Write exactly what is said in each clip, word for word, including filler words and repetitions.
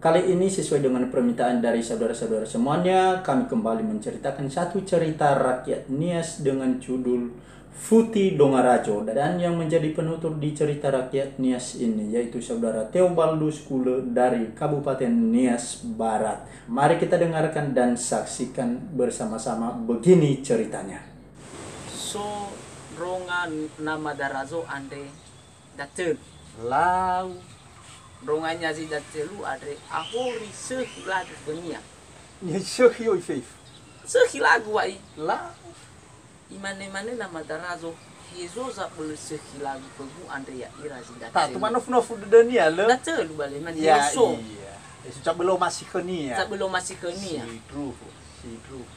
Kali ini sesuai dengan permintaan dari saudara-saudara semuanya, kami kembali menceritakan satu cerita rakyat Nias dengan judul Futi Dongarajo, dan yang menjadi penutur di cerita rakyat Nias ini yaitu saudara Theobaldus Kule dari Kabupaten Nias Barat. Mari kita dengarkan dan saksikan bersama-sama begini ceritanya. So ndronga nama Darazo andre datölu. Lau. Ndronga nyazi datölu andre ahori sökhi lagu khönia. Nyazi sökhi oi fefu. Sökhi lagu wa'i. Lau. Imane-mane nama Darazo, hezo zabölö sökhi lagu khögu andre ya'ira zi datölu. Tatu manofu-nofu dödönia lö. Datölu bale, mane Ya, so. Iya. Esu cabölö omasi khönia. Cabölö omasi khönia. Sindruhu, sindruhu.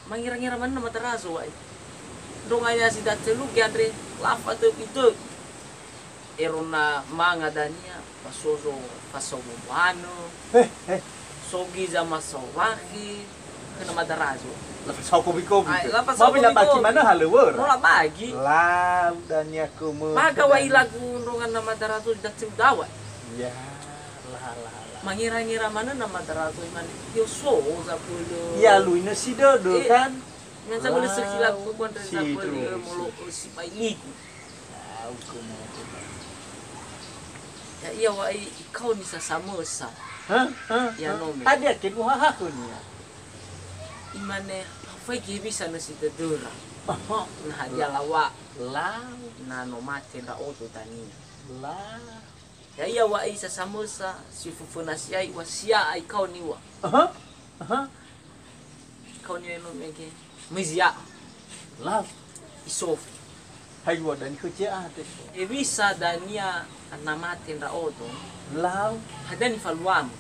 Mangira-ngira manö nama Darazo wa'i. Ndronga nyazi datölu ge andre lafa töbi-töbi. Ero na manga dania, ba so zo fasao momoanö. He, he. So giza masaorakhi, khö nama Darazo. Lafa sao kobi-kobi. Ai, lafa sao kobi-kobi. Ma bagi manö halöŵöra. No labagi. Lau dania khömö. Maka wa'i lagu ndronga nama Darazo datölu dawa. Ya, la, la, la. Mangira-ngira manö nama Darazo imane, "Yo so zabölö." Ya, lui nö si dödö, eh, kan? Ngan zabölö Lau. Sökhi lagu khögu andre zabölö Sindruhu. Molo'ö sibai ligu. Lau khömö. Ya'ia wa'i ikaoni sa samösa. Hah? Hah? Ya, Hah? Nome. Hadia kedu haha khönia? Imane, "Faigi hewisa nö si dödöra." Aha. Na hadia La. Laŵa'. Lau. Na no mate ndra'odo dania. La. Ya'ia wa'i sa samösa, si föföna si'ai ua sia'a ikaoni ua. Aha. Aha. Ikaoni ua no mege. Möi zia'a. Lau. Isofu. Hai ua dani khö zia'a te so. Hewisa dania na mate ndra'odo. Lau. Hadia nifaluamu.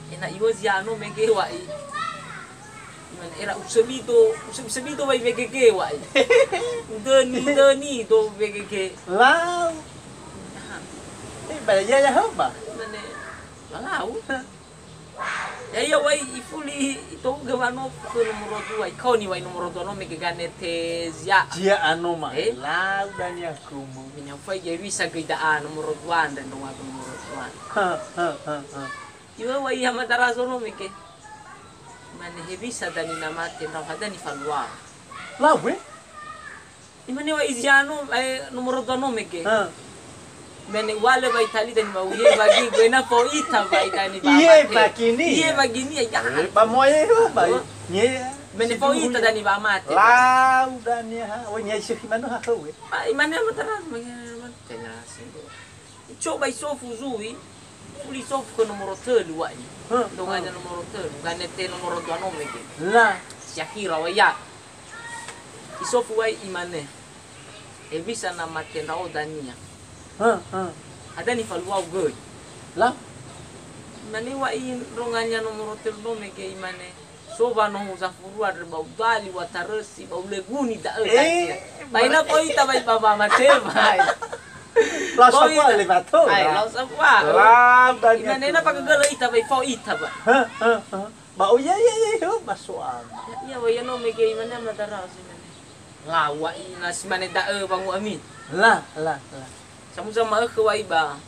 Ena'ö iŵa'ö zia'a no mege wa'i. Imane, "Era usöbido, usö-, usöbido wa'i wegege wa'i." Udöni, udöni do wegege. Lau. Aha. Eh, ba ya, ya, haba. Imane, "Lalau." Ya'ia wa'i ifuli itohugö wanofu khö nomoro dua, ikaoni wa'i nomoro dua no mege ganete zia'a. Zia'a no ma. Eh? Lau dania khömö. Minya ufai ge wisa göi da'a nomoro dua andre ndrongagu nomoro dua. Ha, ha, ha, ha. Iŵa'ö wa'i ama Darazo no mege. Imane, "Hewisa dania na mate ndra'odo, hadia nifaluamu?" Lau, eh? Imane wa'i zia'a no, eh, nomoro dua no mege. Ha. Imane uŵalö wa'i tali dania ba uye wagi göi na fao ita wa'i dania ba Iye mate. Bagini. Iye bagini ya. Eh, ba mo'e ho, ba Oh. Nye. Imane fao ita dania ba mate. Lau dania ha. Oh, nyai sökhi manö ha khöu, eh. Ba imane ama Darazo mege. Tena singgo. Icoba isofu zui, fuli isofu khö nomoro tölu wa'i. Hah, Ndronga hah. Nomoro tölu, ganete nomoro dua no mege. La. Si akhira wa'i ya. Isofu wa'i imane, "Hewisa na mate ndra'odo dania?" Hah, hah. "Hadia nifaluau göi?" La. Imane wa'i ndrongania nomoro tölu no mege imane, "So wanohu zafurua andre ba udali, u'atarösi, ba uleguni da'ö." Eh, dania. Ba ina fao ita ba, ba, ba mate, ba. Lau Fao safua ita. Le mato, Ai, la. Lau safua. Lau dania Imane na tu. Pagögölö ita ba, fao ita ba. Hah, hah, hah. Ba, oh, ya, ya, ya, ya, ba soal. Ya, ya, wa ya no mege imane ama Darazo imane. Lau wa'i na si mane da'ö wangu'ami. La, la, la. Samuza ma'ökhö wa'i ba.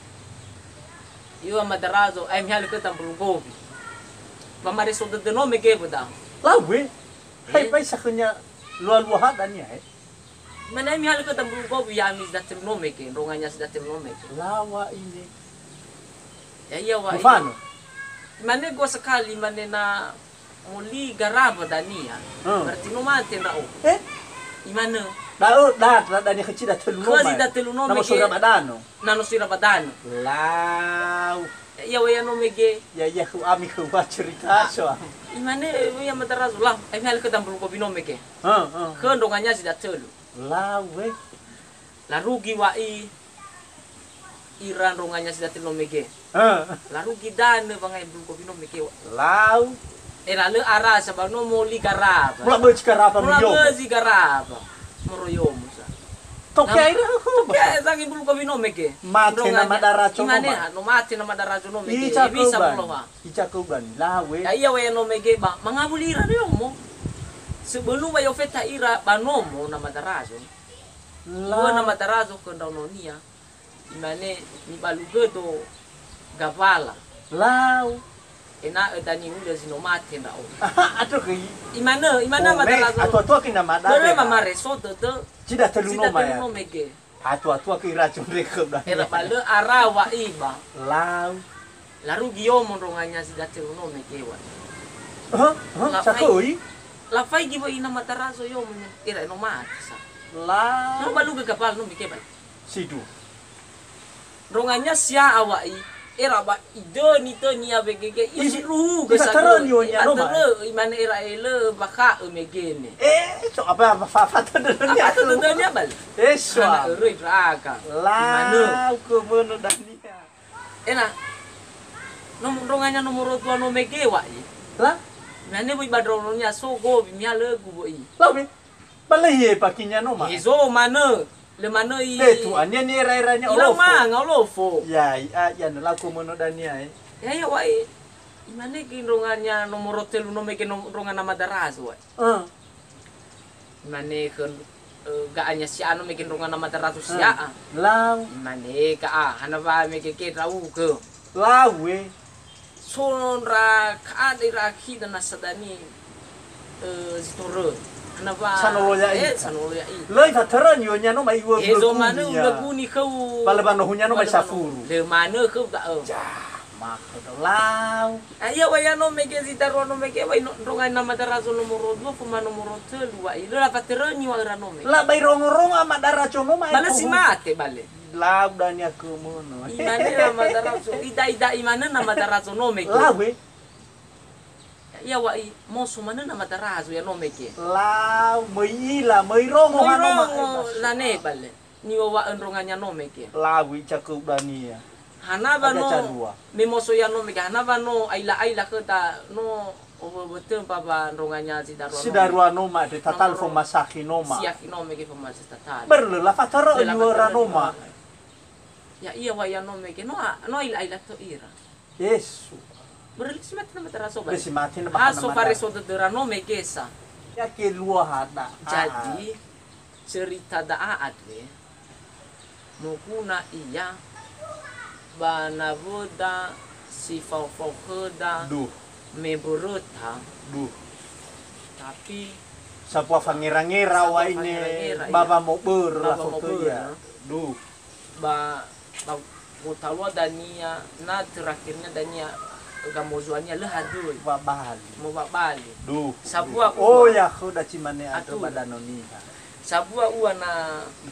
Iŵa'ö ama Darazo, "Ae mihalö khöda mbulu gowi." Ba mareso dödö no mege wöda. Lau, eh. Hai Eh. Bai sakhönia lua-lua ha dania, eh. Imane, "Ae mihalö khöda mbulu gowi ya'ami si datölu no mege, ndrongania si datölu no mege." Lau wa'i ne. Ya'ia wa'i. Mufano. Imane gua sekali, imane na moli garawa dania. Hmm. Berarti no mate ndra'o. Eh? Imanö. Da'ö, da, da, dania khö si datölu no Khö si mege. Datölu no Na mege. Mosola ba danö. Na no sola ba danö. Lau. Ya'ia wa ya no mege. Ya, ya, khö ami khö wa cerita so. Imane, ya ama Darazo, "Lau, ae mihalö khöda mbulu gowi no mege." Heeh, heeh. Khö ndrongania si datölu. Lau, eh. Larugi wa'i ira ndrongania si datölu no mege. Heeh. Larugi danö wangai mbulu gowi no mege wa. Lau. Era lö arasa ba no moli garawa. Mula bözi garawa Mula muli yomo. Bözi garawa. Moroyomo sa. Toke Nam-, aira hukum. Toke aira zangi mbulu gowi no mege. Mate Ndrongania. Nama Darazo no Imane ma. Ha, no mate nama Darazo no mege. Ica Bisa keuban. Moloha. Ica keuban. Lau, eh. Ya'ia wa ya no mege ba. Mangawuli ira yomo. Sebelum wa yofeta ira ba nomo nama Darazo. Lau. Wa nama Darazo khö ndraononia. Imane, "Mibalu gödo Gabala. Lau. Ena'ö daniulö zi no mate ndra'o. Ato gei. Imane, imane. Oh, madara me, zo. Atu-atu kina madara. Börö mamareso dödö. Cida tölu no mege. Atu-atu ke ira condre khö da. Era ba lö ara wa'i ba. Lau. Larugi yomo ndronganya zi datölu no mege wa. Hah? Hah? Lafaigi. Saköi? Lafaigi wa ina madara zo yomo nya. Era no mate sa. Lau. No balu ge gabal no mege ba. Sidu. Ndronganya sia'a wa'i, era ba idöni töni ya wegege, iruhu ge sa. Ifataröni onya no ma. Ifatarö, imane era elö, baka'ö megene. Eh, so apa, apa, apa, apa, apa, apa, apa, apa, apa, bal. Eh, so. Ana örö idraga. Lau, imane. Ke möno dania. Ena, nom-, ndronganya nomoro dua no mege wa'i. La? Imane woi ba ndronganya so gowi, mihalögu woi. Lau, be? Ba lö he pakinya no ma. Ezo manö. Le manö i. Le tu ania ni era-eranya olofo. Ila manga olofo. Ya, i, a, ya, na laku mono dania, eh. Ya, ya, wa'i. Imane ge ndronganya nomoro tölu no mege no-, ndrongana madarazo, wa'i. Eh. Imane khö, eh, ga'anya sia'a no mege ndrongana madarazo sia'a. Eh. Lau. Imane ga'a, hana wa mege ke drau ke. Lau, eh. So ndra ka'a ira akhi da nasa dania, eh, zi torö. Ana wa, sanolo ya'i. Eh, sanolo ya'i. Lö ifataröni onya no ma iwö. Ezo manö ulöguni khöu. Ba lö ba nohunya no ma isafuru. Lö manö khöu da'ö. Ja, makhö da'ö lau. Ah, iya wa ya no mege zi darua no mege wa ino ndrongana madarazo nomoro dua foma nomoro tölu wa i. Lö lafataröni wa öra no mege. La ba irongo-rongo a madarazo no ma. Ba lö si mate bale. Lau dania ke mono. Imane na madarazo, ida-ida imane na madarazo no mege. Lau, eh. Ia wa'i, moso manö na madarazo ya no mege. Lau, möi ila, möi rongo. Möi hano ma-, rongo, eh, lane bale. Niwawa'ö ndronganya no mege. Lau, ica ke udania. Hana wa no, me moso ya no mege, hana wa no aila-aila khöda no Owo-, wötö mpa wa ndronganya zi darua no. Si darua no ma, de tatal fo masakhi no ma. Siakhi no mege fo masakhi tatal. Börö lö lafatarö'ö niwöra no ma. Ya iya wa ya no mege no a, no aila-aila to ira. Yesu. Börö lö si mate na madarazo ba. Lö si mate na. Ha so fareso dödöra no mege sa. Ya ke lua hada. Jadi, cerita da'a andre, moguna ia ba nawöda si fao-fao khöda. Duh. Me mböröta. Duh. Tapi sambua fangera-ngera. Sambua wa'ine fangera-ngera, ba iya. Ba wamobörö. Ba lafotöia. Wamobörö. Duh. Ba, ba gotalua dania, na terakhirnya dania gamozuania lö hadöi. Wabali. Mo wabali. Duh. Sambua ua. Oh, ya khöda cimane andrö. Aduh. Ba Danö Niha. Sambua ua na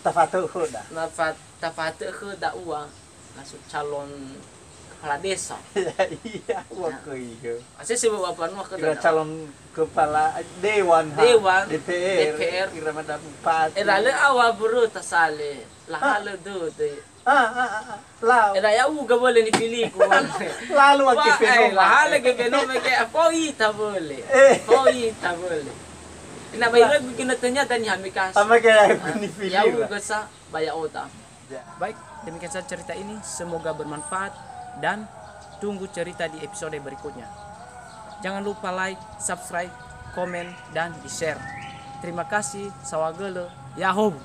tafatö'ö khöda. Na fa-, tafatö'ö khöda ua, na so calon kepala desa. Ya, iya, ua. Ya. Khöi khö. Asese wa banua khöda. Ira calon kepala dewan, ha, dewan, D P R, D P R. Ira madam bupati. Era lö awa börö tasale. Lahalö dödö. Ah, ah, ah, ah. Lau. Era ya'u ga böle nifiligu. Lalu. Wa, ake fenoma. Eh, lahalö ge fenoma ge, fao ita böle. Eh. Fao ita böle. Ina ba ira guna tanya dan hamikasi. Ama ke ya nifili. Ya'u ga sa ba ya'ota. Ya. Baik, demikian saja cerita ini. Semoga bermanfaat dan tunggu cerita di episode berikutnya. Jangan lupa like, subscribe, komen, dan di-share. Terima kasih, saohagölö, ya'ahowu.